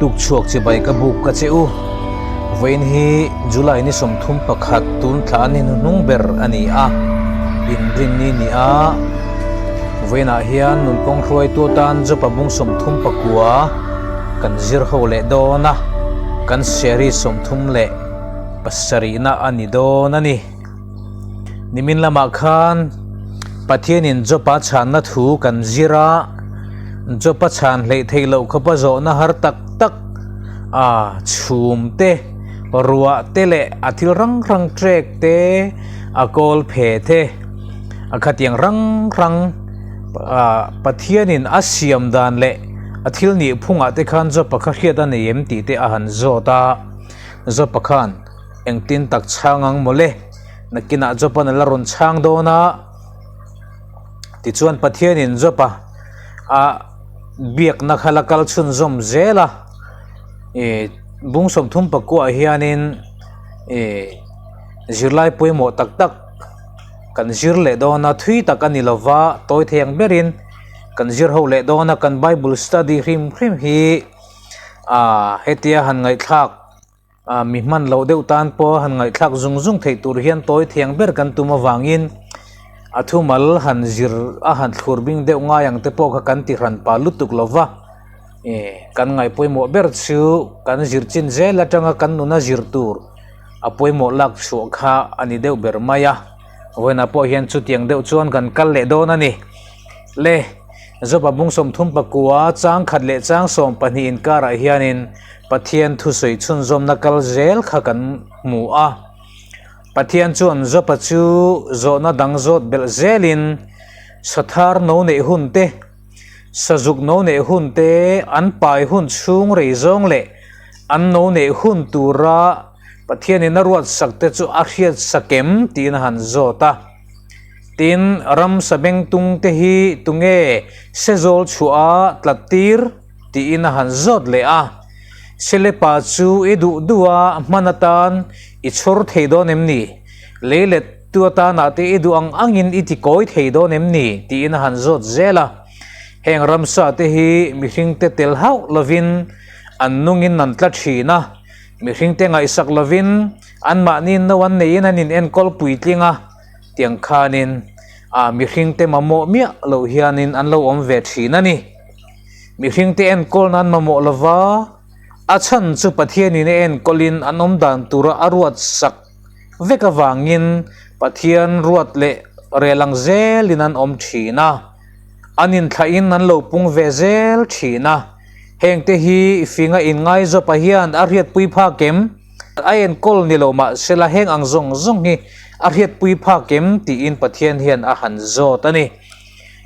Tuk chhuak chibai ka buk ka che u. Vawiin hi July ni 31 tun thla a ni hnuhnung ber a ni a, inrinni ni a. Vawiinah hian nunkawng hruaitu atan Jopa bung 39 kan zir ho leh dawn a, kan series 37 na a ni dawn a ni. Nimin lamah khan Pathianin Jopa chhanna thu kan zir a, Jopa chhan hleih theih loh khawpa zawhna har tak tak a chhum te, ruah te leh a thil hrang hrang trek te, a kawl phe te, a khatiang hrang hrang Pathianin a siam dan leh a thil nih phungah te khan Jopa kha hriat a nei em tih te a han zawt a, Jopa khan Engtin tak chhang ang mawle, nakinah Job-a'n a la rawn chhang dawn a. Tichuan Pathianin Job-a a biakna kha la kal chhunzawm zel a, ih bung 34 ah hianin ih zirlai pawimawh tak tak kan zir leh dawn a, thui tak a ni lova, tawi thei ang berin kan zir ho leh dawn a, kan Bible study hrim hrim hi ah hetia han ngaihthlak. Mi hman loh deuh tan pawh han ngaihthlak zung zung theih tur hian tawi thiang ber kan tum avangin a thumal han zir a han thlur bing deuh ngai ang te pawh kha kan ti hran pah lutuk lo va. Kan ngaih pawimawh ber chu kan zir chin zel atanga kan nuna zir tur a pawimawh lak chhuah kha a ni deuh ber mai a. Vawiinah pawh hian chutiang deuh chuan kan kal leh dawn a ni. Le, Jopa bung 39 chang khat leh chang 12 inkarah hianin Pathian thusawi chhunzawmna kal zel kha kan hmu a. Pathian chuan Jopa chu zawhna dang zawt belh zelin Sathar no neih hun te, Sazuk no neih hun te, an pai hun chhung rei zawng leh an no neih hun tura Pathianin a ruatsak te chu a hriatsak em tiin a han zawt a. Tin, ramsa bengtung te hi tunge sezawl chhuah a tlattir? Tiin a han zawt leh a. Selepa chu i duh duh a, hman atan i chhawr thei dawn em ni? Lei let tu atanah te i duh ang angin i ti kawi thei dawn em ni? Tiin a han zawt zel a. Heng ramsa te hi mihringte tel hauh lovin an nungin an tla thin a, mihringte ngaihsak lovin anmahni no an neiin an inenkawl puitling a, tiang khanin a mihringte mamawh miah loh hianin an lo awm ve thin a ni. Mihringte enkawl nan mamawh lova, a chhan chu Pathianin a enkawlin an awm dan tura a ruat sak vek avangin Pathian ruat leh rel ang zelin an awm thin a, an inthlahin an lo pung ve zel thin a. Hengte hi finga inngaizawpa hian a hriatpui phak em? A enkawl ni lo mahsela heng ang zawng zawng hi a hriatpui phak em? tiin Pathian hian a han zawt a ni.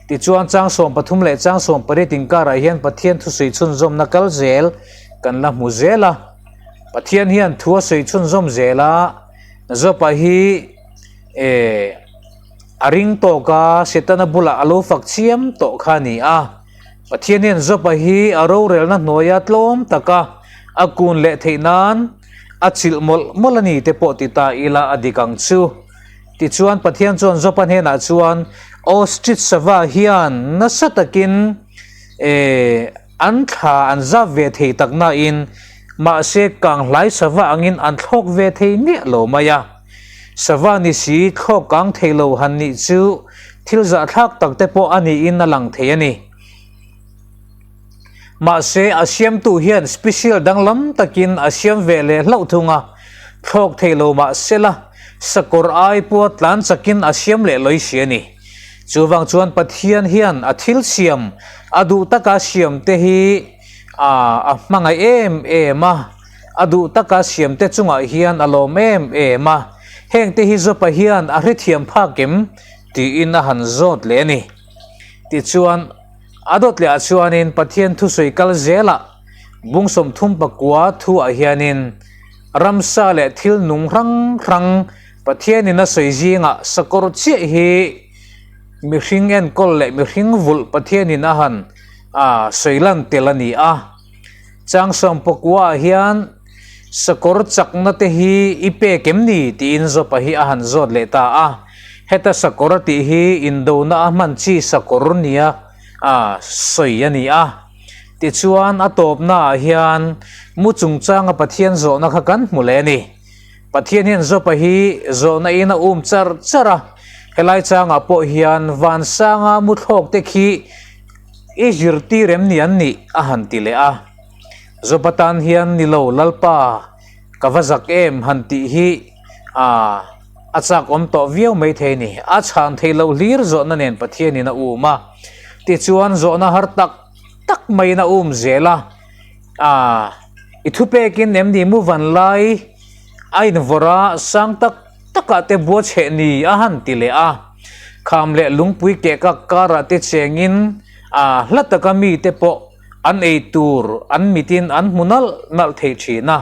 Tichuan, chang 13 leh chang 18 inkarah hian Pathian thusawi chhunzawmna kal zel kan la hmu zel a. Pathian hian thu a sawi chhunzawm zel a, Jopa hi eh a ring tawk a, Setana bulah a lo fak chiam tawh kha a ni a. Pathian hian Jopa hi a rorelna hnuaia tlawm taka a kun leh theih nan a chilh mawlh mawlh a ni te pawh ti ta ila a dik ang chu. Tichuan, Pathian chuan Jopa hnenah chuan, Ostrich sava hian nasa takin eh an thla an zap ve thei tak nain, mahse kang hlai sava angin an thlawk ve thei miah lo mai a. Sava ni si thlawk kang thei lo han nih chu thil zahthlak tak te pawh a niin a lang thei a ni. Mahse, a siamtu hian special danglam takin a siam ve leh hlauh thung a, thlawk thei lo mah sela, sakawr ai pawha tlan chakin a siam leh lawi si a ni. Chuvang chuan Pathian hian a thil siam, a duh taka siam te hi a hmangaih em em a, a duh taka siam te chungah hian a lawm em em a, hengte hi Jopa hian a hrethiam phak em? tiin a han zawt leh a ni. Tichuan, A dawt leh ah chuanin Pathian thusawi kal zelah bung 39 thu ah hianin ramsa leh thil nung hrang hrang Pathianin a sawi zingah sakawr chiah hi mihring enkawl leh mihring vulh Pathianin a han sawi lan tel a ni a. Chang 19 ah hian sakawr chakna te hi i pek em ni tiin Jopa hi a han zawt leh ta a. Heta sakawr a tih hi indona a hman chi sakawr nia a sawi a ni a. Tichuan, a tawpnaah hian mu chungchanga Pathian zawhna kha kan hmu leh a ni. Pathian hian Jopa hi zawhna in a um char char a, helai changah pawh hian vansanga mu thlawk te khi i zirtir em ni an nih a han ti leh a. Jopa tan hian ni lo Lalpa ka va zak em han tih hi a a chak awm tawh viau mai thei ni. A chhan theih loh hlir zawhna nen Pathian in a um a, tichuan zawhna har tak tak maiin a um zel a. A, i thupekin em ni mu van lai a invawrh a, sang tak takah te bua chheh ni a han ti leh a. Kham leh lungpui keh kak karah te chengin a hla taka mite pawh an ei tur an mitin an hmu nalh nalh thei thin a.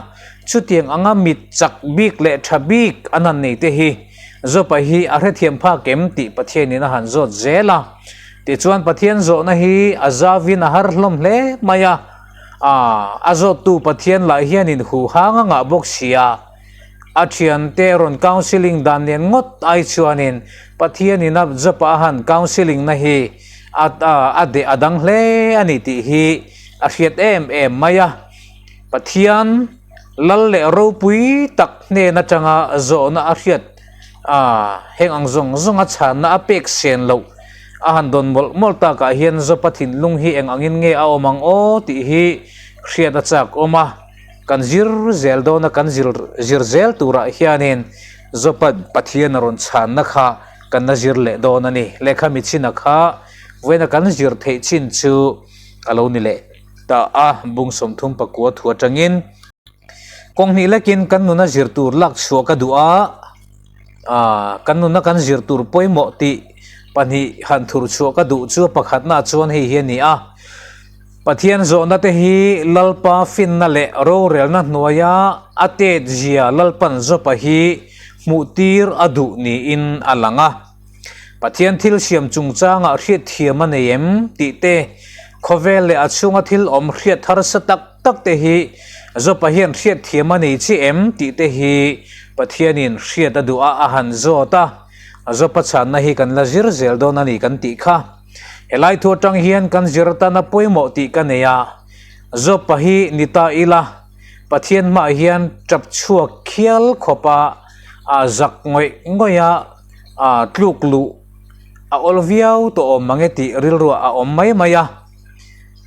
Chutiang anga mit chak bik leh tha bik an han nei te hi Jopa hi a hrethiam phak em tih Pathianin a han zawt zel a. Tichuan Pathian zawhna hi a zavin a har hlawm hle mai a, a zawttu Pathian lah hianin huhang a ngah bawk si a, a thiante rawn counselling dan nen ngawt ai chuanin Pathianin a Jopa a han counselling na hi a a deh a dang hle a ni tih hi a hriat em em mai a. Pathian lal leh ropui tak hnen atanga zawhna a hriat A, heng ang zawng zawnga chhanna a pek sen loh a han dawn mawlh mawlh takah hian Zopa thinlung hi eng angin nge a awm ang aw tih hi hriat a chak awm a, kan zir zel dawn a, kan zir zir zel turah hianin Zopa Pathian a rawn chhanna kha kan la zir leh dawn a ni. Lehkha mi china kha vawiina kan zir theih chin chu a lo ni leh ta a, bung 39 thu atangin. Kawng hnih lekin kan nuna zir tur lak chhuah ka duh a, aaa kan nuna kan zir tur pawimawh tih pahnih han thur chhuah ka duh chu pakhatna chuan hei hi a ni a, Pathian zawhna te hi Lalpa finna leh rorelna hnuaia a tet zia Lalpan Jopa hi hmuh tir a duh niin a lang a. Pathian thil siam chungchangah hriatthiam a nei em tih te, khawvel leh a chhunga thil awm hriat harsa tak tak te hi Jopa hian hriatthiam a nei chi em tih te hi Pathianin hriat a duh a, a han zawt a. Jopa chhanna hi kan la zir zel dawn a ni kan tih kha. Helai thu atang hian kan zir atana pawimawh tih ka nei a, Jopa hi ni ta ila Pathian hmaah hian tap chhuak khial khawpa a zak ngawih ngawih a, a tluk luh a awl viau tawh awm mange tih rilruah a awm mai mai a.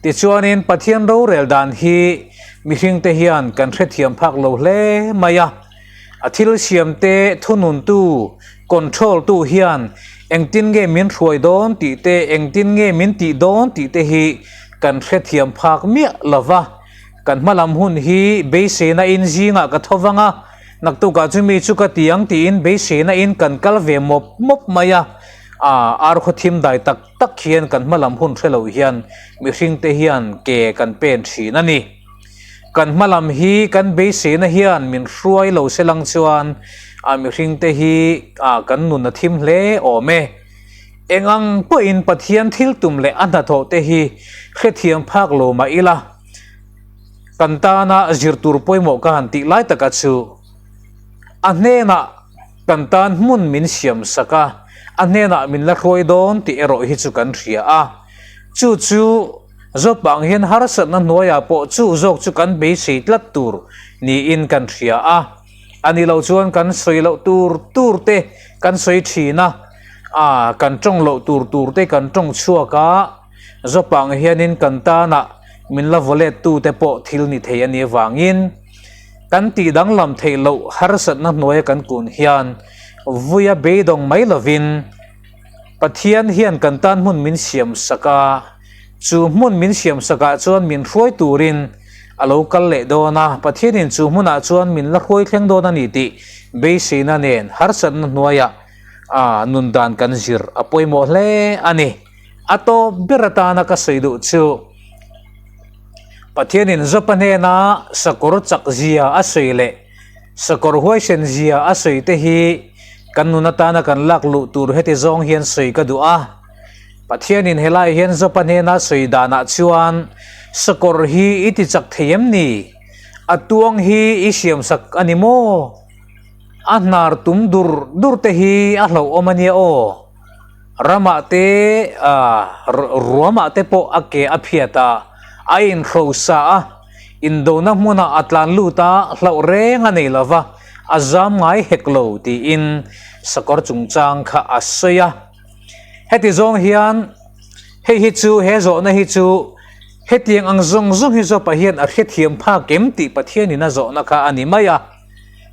Tichuanin Pathian rorel dan hi mihringte hian kan hrethiam phak lo hle mai a. A thil siamte thununtu, control tu hian engtin nge min hruai dawn tih te, engtin nge min tih dawn tih te hi kan hrethiam phak miah lo va. Kan hmalam hun hi beiseina in zingah ka tho vang a, Naktukah chu mi chu ka ti ang tiin beiseina in kan kal ve mawp mawp mai a, aa ar khaw thim dai tak tak hian kan hma lam hun hre lo hian mihring te hian ke kan pen thin a ni. Kan hma lam hi kan beiseina hian min hruai lo se lang chuan a mihring te hi aa kan nun a thim hle awm e. Eng ang pawhin Pathian thil tum leh a hnathawh te hi hrethiam phak lo mah ila, Kan tana zir tur pawimawh ka han tih lai taka chu a hnenah kan tan hmun min siam sak a, a hnenah min la hruai dawn tih erawh hi chu kan hria a. Chu chu Zawpang hian harsatna hnuaiah pawh chu zawk chu kan beisei tlat tur niin kan hria a. A ni lo chuan kan sawi loh tur tur te kan sawi thin a, aa kan tawng loh tur tur te kan tawng chhuak a. Zawpang hianin kan tana min la vawlet tute pawh thil ni thei a nih avangin kan tih danglam theih loh harsatna hnuaia kan kun hian vuia beidawng mai lovin Pathian hian kan tan hmun min siam sak a, chu hmun min siam sakah chuan min hruai turin a lo kal leh dawn a, Pathianin chu hmunah chuan min la hruai thleng dawn a ni tih beiseina nen harsatna hnuaiah nun dan kan zir a pawimawh hle a ni. A tawp ber atana ka sawi duh chu Pathianin Jopa hnena sakawr chak zia a sawi leh sakawr huaisen zia a sawi te hi kan nun atana kan lak luh tur heti zawng hian sawi ka duh a. Pathianin helai hian Jopa hnena sawi danah chuan sakawr hi i ti chak thei em ni? A tuang hi i siamsak a ni maw? A hnar tum dur dur te hi a hlauhawm a nia aw. Ramah te, ruamah te pawh a ke a phiat a, A inhrosa a, indona hmunah a tlan lut a, hlauh reng a nei lova, a zam ngai hek lo tiin sakawr chungchang kha a sawi a. Heti zawng hian hei hi chu, he zawhna hi chu hetiang ang zawng zawng hi Jopa hian a hrethiam phak em tih Pathianin a zawhna kha a ni mai a.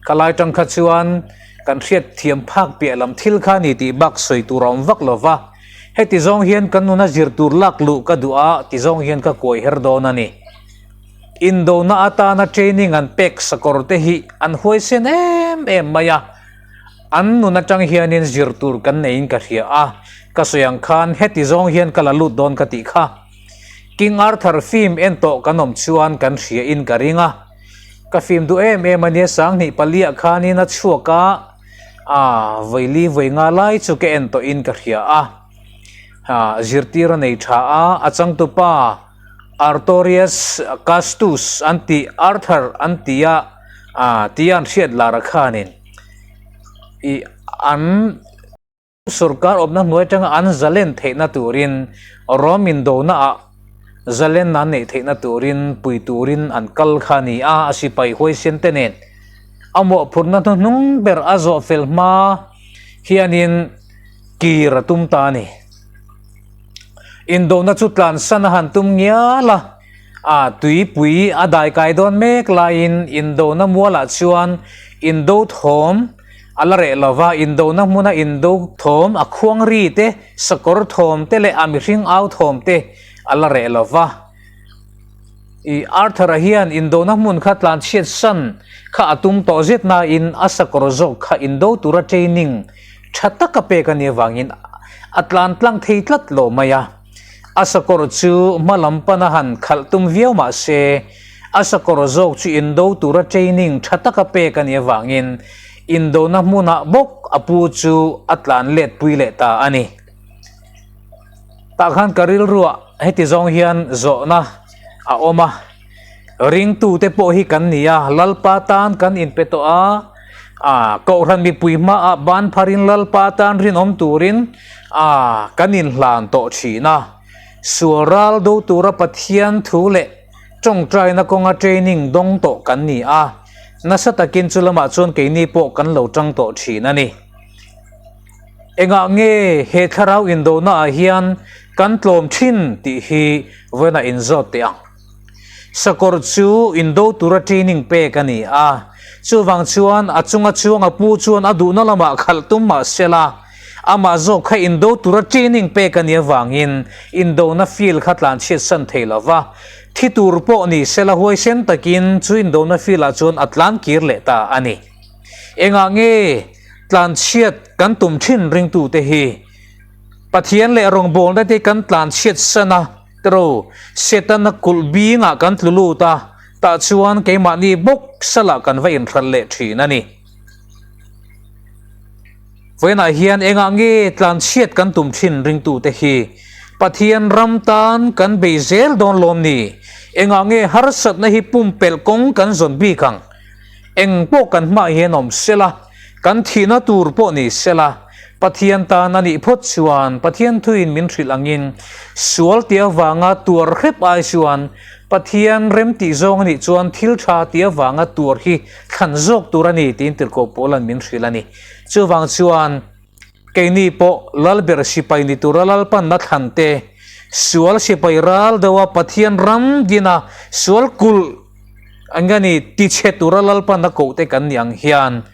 Ka lai tang kha chuan kan hriatthiam phak piah lam thil kha a ni tih bak sawi tur a awm vak lo va. Heti zawng hian kan nuna zir tur lak luh ka duh a, ti zawng hian ka kuai her dawn a ni. Indona atana training an pek sakawr te hi an huaisen em em mai a. An nun atang hianin zir tur kan neiin ka hria a, ka sawi ang khan heti zawng hian ka la lut dawn ka tih kha. King Arthur film en tawh kan awm chuan kan hria in ka ring a. Ka film duh em em a nia 2004 ah khanin a chhuak a, aa vawi li vawi nga lai chu ka en tawh in ka hria a. Aa zirtir a nei tha a, a changtupa Artorius Castus an tih Arthur an tia aa tia an hriat lar a khanin. Ih an sorkar awmna hnuai atanga an zalen theihna turin Rome indona ah zalenna an neih theihna turin pui turin an kal kha a ni a, a sipai huaisen te nen a mawhphurhna hnuhnung ber a zawh fel hma hianin kir a tum ta a ni. Indona chu tlansan a han tum ngial a. A tuipui a daikai dawn mek laiin indona mualah chuan indo thawm a la reh lo va, indona hmuna indo thawm a khuang ri te, sakawr thawm te leh a mihring au thawm te a la reh lo va. I Arthur-a hian indona hmun kha tlanchhiat san kha a tum tawh zet nain a sakawr zawk kha indo tura training tha taka pek a nih avangin a tlan tlang thei tlat lo mai a. A sakawr chu hma lam pana han khalh tum viau mah se, a sakawr zawk chu indo tura training tha taka pek a nih avangin indona hmunah bawk a pu chu a tlan let pui leh ta a ni. Tah khan ka rilruah heti zawng hian zawhna a awm a. Ringtute pawh hi kan ni a, Lalpa tan kan inpe tawh a, a Kohhran mipui hmaah ban pharin Lalpa tan rinawm turin a kan inhlan tawh thin a. Sual ral do tura Pathian thu leh tawngtaina kawnga training dawng tawh kan ni a, nasa takin chu lamah chuan keini pawh kan lo tang tawh thin a ni. Engah nge he thlarau indonaah hian kan tlawm thin tih hi vawiinah inzawt teh ang. Sakawr chu indo tura training pek a ni a, chuvang chuan a chunga chuang a pu chuan a duhna lamah khalh tum mah sela, amah zawk kha indo tura training pek a nih avangin indona field kha tlanchhiat san thei lo va, thi tur pawh ni sela huaisen takin chu indona field ah chuan a tlan kir leh ta a ni. Engah nge tlanchhiat kan tum thin ringtute hi Pathian leh rawngbawlna te kan tlanchhiat san a, Tro, Setana kulh bingah kan tlu lut a, tah chuan keimahni bawk salah kan va inhralh leh thin a ni. Vawiinah hian engah nge tlanchhiat kan tum thin ringtute hi Pathian ram tan kan bei zel dawn lawm ni? Engah nge harsatna hi pumpelh kawng kan zawn bik ang? Eng pawh kan hmah hian awm sela, kan thihna tur pawh ni sela, Pathian tan a nih phawt chuan Pathian thuin min hrilh angin sual tih avanga tuar hrep ai chuan Pathian rem tih zawng a nih chuan thil tha tih avanga tuar hi thlan zawk tur a ni tiin Tirhkoh Paula'n min hrilh a ni. Chuvang chuan keini pawh Lalber sipai ni tura Lalpanna thlan te, sual sipai ral deuha Pathian ram dina sual kulh Eng nge ni, tichhe tura Lalpan a koh te kan nih ang hian,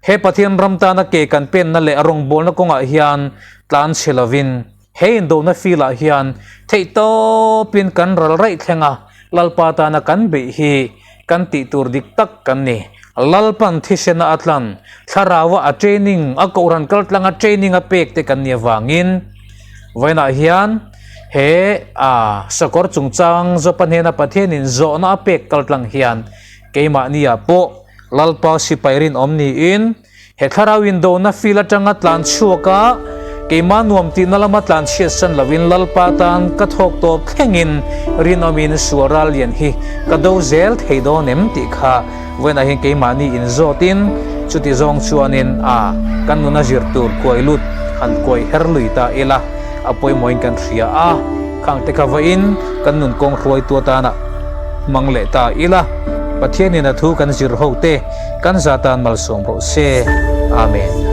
he Pathian ram tana ke kan penna leh a rawngbawlna kawngah hian tlan chhe lovin, he indona field-ah hian theihtawpin kan ral raih thleng a, Lalpa tana kan beih hi kan tih tur dik tak kan ni. Lalpan thisena a tlan, thlaraua a training, a kohhran kaltlanga training a pek te kan nih avangin, vawiinah hian, He a sakawr chungchang Jopa hnena Pathianin zawhna a pek kaltlang hian keimahniah pawh Lalpa sipai rinawm niin he thlarau indona fil atanga tlan chhuak a, keimah nuam tihna lama tlan chhiatsan lovin Lalpa tan ka thawk tawp thlengin rinawmin sual ral lian hi ka do zel thei dawn em tih kha vawiinah hian keimahni inzawtin chuti zawng chuanin a kan nuna zir tur kuai lut han kuai her lui ta ila. A pawimawhin kan hria a. Khang te kha vawiin kan nun kawng hruaitu atana hmang leh ta ila, Pathianin a thu kan zir ho te kan za tan malsawm rawh se. Amen.